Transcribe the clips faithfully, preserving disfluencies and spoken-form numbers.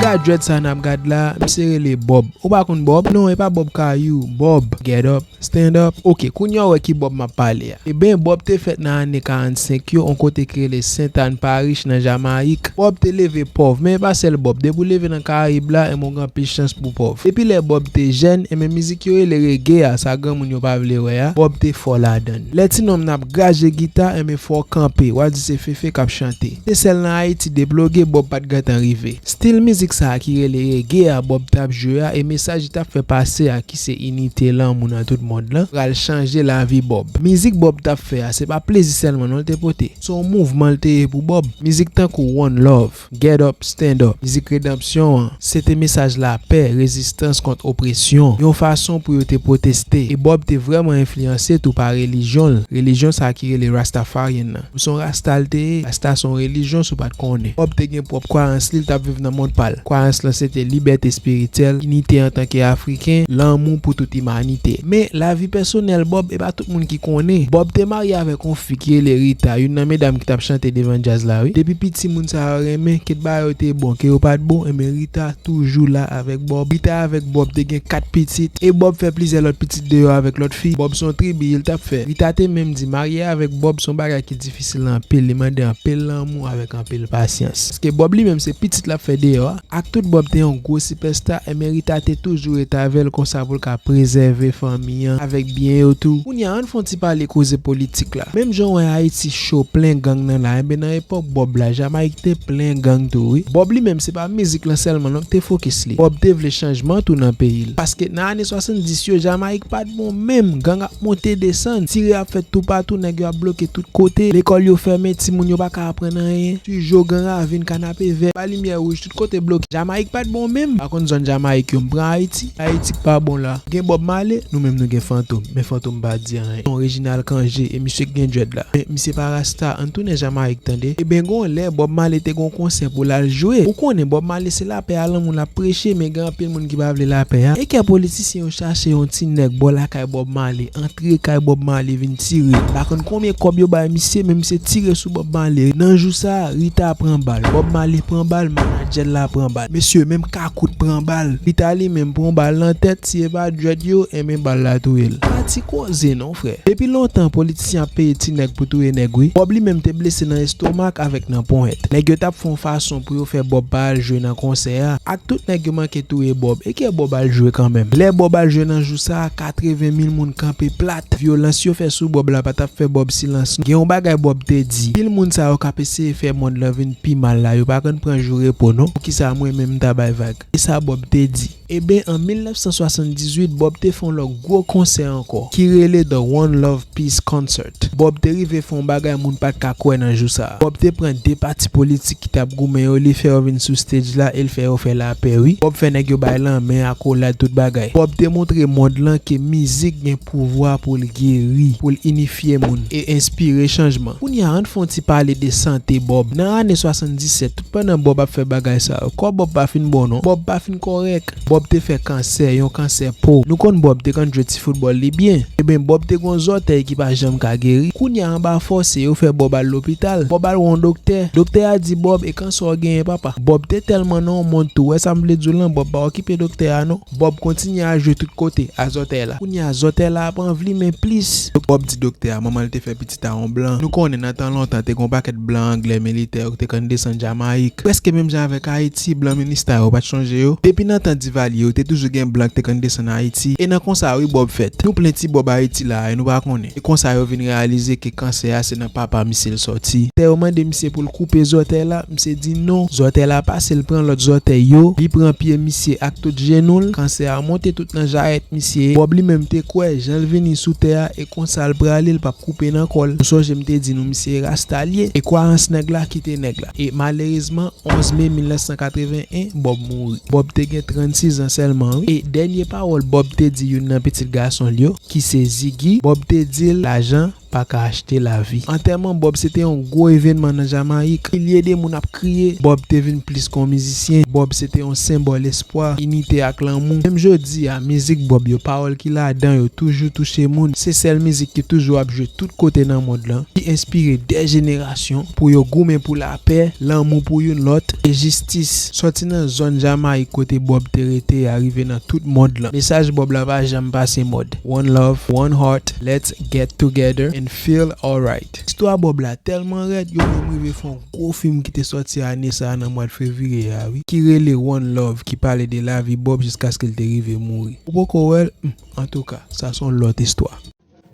Gad dread sa n ap gad la, misye rele Bob. Ou pa konn Bob? Non, e pa Bob Kayou. Bob, get up, stand up. Ok, kounye a w wè ki Bob m ap pale a. Eben, Bob te fèt nan ane karannsenk yo, yon kote ki rele Sentàn Parish nan Jamayik. Bob te leve pòv, men e pa sèl Bob. Depi w leve nan Karayib la, enben w gen anpil chans pou pòv. Depi lè Bob te jèn, enben mizik yo rele rege a, sa granmoun yo pa vle wè a, Bob te fò ladan l. Lè ti nonm nan ap graje gita, enben fò w kanpe, w a di se Fefe k ap chante. Se sèl nan Ayiti, deploge, Bob pa t gentan rive. Stil mizik sa a ki rele rege a Bob t ap jwe a e mesaj li t ap fè pase a ki se inite, lanmou nan tout mond lan, pral chanje lavi Bob. Mizik Bob t ap fè a, se pa plezi sèlman non l te pote. Se yon mouvman l te ye pou Bob. Mizik tankou One Love, Get Up, Stand Up, mizik redanpsyon an, se te mesaj lapè, rezistans kont opresyon, yon fason pou yo te pwoteste. E Bob te vrèman enfliyanse tou pa relijyon l, relijyon sa ki rele Rastafarian nan. Se yon Rasta l te ye, Rasta se yon relijyon si w pa t konnen. Bob te gen pwòp kwayans li, l t ap viv nan mond pa l. Kwayans lan se te libète espirityèl, inite antanke Afriken, lanmou pou tout imanite. Men, lavi pèsonèl Bob, e pa tout moun ki konnen. Bob te marye avèk yon fi ki rele Rita, youn nan medam ki t ap chante devan djaz la, wi. Depi piti moun sa yo renmen, ke bagay yo te bon, ke yo pa t bon, enben Rita toujou la avèk Bob. Rita avèk Bob te gen kat pitit, e Bob fè plizyè lòt pitit deyò avèk lòt fi. Bob se yon tribi l t ap fè. Rita te menm di marye avèk Bob se yon bagay ki difisil anpil, li mande anpil lanmou avèk anpil pasyans. Paske Bob li menm se pitit l ap fè deyò a. Ak tout Bob te yon gwo sipèsta, enben Rita te toujou rete avè l konsa pou l ka prezève fanmi an avèk byen yo tou. Kounye a, ann fè yon ti pale koze politik la. Menm jan w wè Ayiti cho plen gang nan la, enben nan epòk Bob la, Jamayik te plen gang tou wi. Bob li menm se pa mizik lan sèlman non k te fokis li. Bob te vle chanjman tou nan peyi l. Paske nan ane swasanndis yo, Jamayik pa t bon menm. Gang ap monte desann, tire ap fèt toupatou, nèg yo ap bloke tout kote. Lekòl yo fèmen, timoun yo pa ka aprann anyen. Tijo, Gran Ravin, Kanapevè, pa limyè wouj, tout kote bloke. Jamayik pa t bon menm. Pa konn zòn Jamayik yo, m pran Ayiti. Ayiti k pa bon la. Gen Bob Marley, nou menm nou gen Fantom. Men Fantom pa di anyen. Non, Reginald Cangé, e misye k gen dread la. Men misye pa Rasta, ann tounen Jamayik tande. Eben gon lè Bob Marley te gon konsè pou l al jwe. Ou konnen Bob Marley se lapè a lanmou l ap preche, men gen anpil moun ki pa vle lapè a. E kè politisyen yo chache yon ti nèg bò lakay Bob Marley, antre kay Bob Marley vin tire. M pa konn konbyen kòb yo bay misye, men misye tire sou Bob Marley. Nan jou sa a, Rita pran bal, Bob Marley pran bal, manadjè l la pran bal. Mesye, menm Kakout pran bal. Rita li menm pran bal nan tèt, si e pa dread yo, enben bal la touye l. Pa ti koze non, frè. Depi lontan, politisyen ap peye ti nèg pou touye nèg, wi. Bob li menm te blese nan estomak avèk nan ponyèt. Nèg yo t ap fè yon fason pou yo fè Bob pa al jwe nan konsè a. Ak tout nèg yo manke touye Bob. E kè Bob al jwe kanmenm. Lè Bob al jwe nan jou sa a, katreven mil moun kanpe plat. Vyolans yo fè sou Bob la pa t ap fè Bob silans non. Gen yon bagay Bob te di. Pil moun sa yo k ap eseye fè mond lan vin pi mal la, yo pa konn pran jou repo non. Poukisa mwen menm m ta bay vag? E sa Bob te di. Eben, an mil nèf san swasanndizwit, Bob te fè yon lòt gwo konsè ankò, ki rele The One Love Peace Concert. Bob te rive fè yon bagay moun pa t ka kwè nan jou sa a. Bob te pran de pati politik ki t ap goumen yo, li fè yo vin sou stage la e l fè yo fè lapè, wi. Bob fè nèg yo bay lanmen, akolad, tout bagay. Bob te montre mond lan ke mizik gen pouvwa pou l geri, pou l inifye moun e enspire chanjman. Kounye a, ann fè yon ti pale de sante Bob. Nan ane swasanndisèt, tout pandan Bob ap fè bagay sa yo, kò Bob pa fin bon non. Bob pa fin kòrèk. Bob te fè kansè, yon kansè po. Nou konn Bob te konn jwe ti foutbòl li byen. Eben, Bob te gon zòtèy ki pa janm ka geri. Kounye a, anba fòse, yo fè Bob al lopital. Bob al wè yon doktè. Doktè a di Bob, e kansè w genyen, papa? Bob te tèlman nan yon mond tou, wè sa m vle di w lan, Bob pa okipe doktè a non. Bob kontinye al jwe tout kote a zòtèy la. Kounye a, zòtèy la ap anvlimen plis. Bob di doktè a, manman l te fè pitit a yon blan. Nou konnen nan tan lontan, te gon pakèt blan anglè militè yo ki te konn desann Jamayik. Prèske menm jan avèk Ayiti, blan minista yo pa t chonje yo. Depi nan tan Divalye, yo te toujou gen blan ki te konn desann Ayiti. E nan konsa, wi, Bob fèt. Nou plen ti Bob Ayiti la, e nou pa konnen. E konsa, yo vin reyalize ke kansè a se nan papa misye l sòti. Doktè yo mande misye pou l koupe zòtèy la, misye di non. Zòtèy la pase, l pran lòt zòtèy yo, li pran pye misye ak tout jenou l. Kansè a monte tout nan jarèt misye. Bob li menm te kwè, jan l vini sou tè a, e konsa l prale, l p ap koupe nan kò l. Nou sonje m te di nou misye rasta l ye. E kwayans nèg la kite nèg la. E malerezman, onz me mil nèf san katreven en, Bob mouri. Bob te gen trannsis zan sèlman, wi. E dènye pawòl Bob te di youn nan pitit gason l yo, ki se Ziggy, Bob te di l, lajan pa ka achte lavi. Antèman Bob se te yon gwo evènman nan Jamayik. Milye de moun ap kriye. Bob te vin plis ke yon mizisyen. Bob se te yon senbòl espwa, inite ak lanmou. Menm jodi a, mizik Bob yo, pawòl ki ladan yo toujou touche moun. Se sèl mizik ki toujou ap jwe tout kote nan mond lan, ki enspire dè jenerasyon pou yo goumen pou lapè, lanmou pou youn lòt, e jistis. Sòti nan zòn Jamayik kote Bob te rete a rive nan tout mond lan. Mesaj Bob la pa janm pase mòd. One love, one heart, let's get together and feel alright. Istwa Bob la tèlman rèd, yo menm rive fè yon gwo fim ki te sòti ane sa a nan mwa fevriye a, wi, ki rele One Love, ki pale de lavi Bob jiskaske l te rive mouri. Ou poko wè l? Hmm, antouka, sa se yon lòt istwa.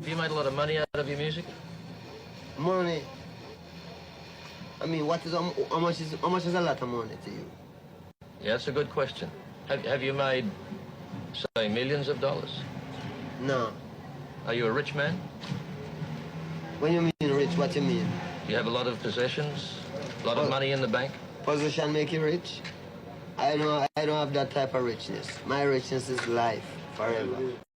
Do you make a lot of money out of your music? Money. I mean, what is how, how much is how much is a lot of money to you? Yeah, that's a good question. Have, have you made, say, millions of dollars? No. Are you a rich man? When you mean rich, what you mean? Do you have a lot of possessions? A lot of Well- money in the bank? Position make you rich? I don't. I don't have that type of richness. My richness is life forever.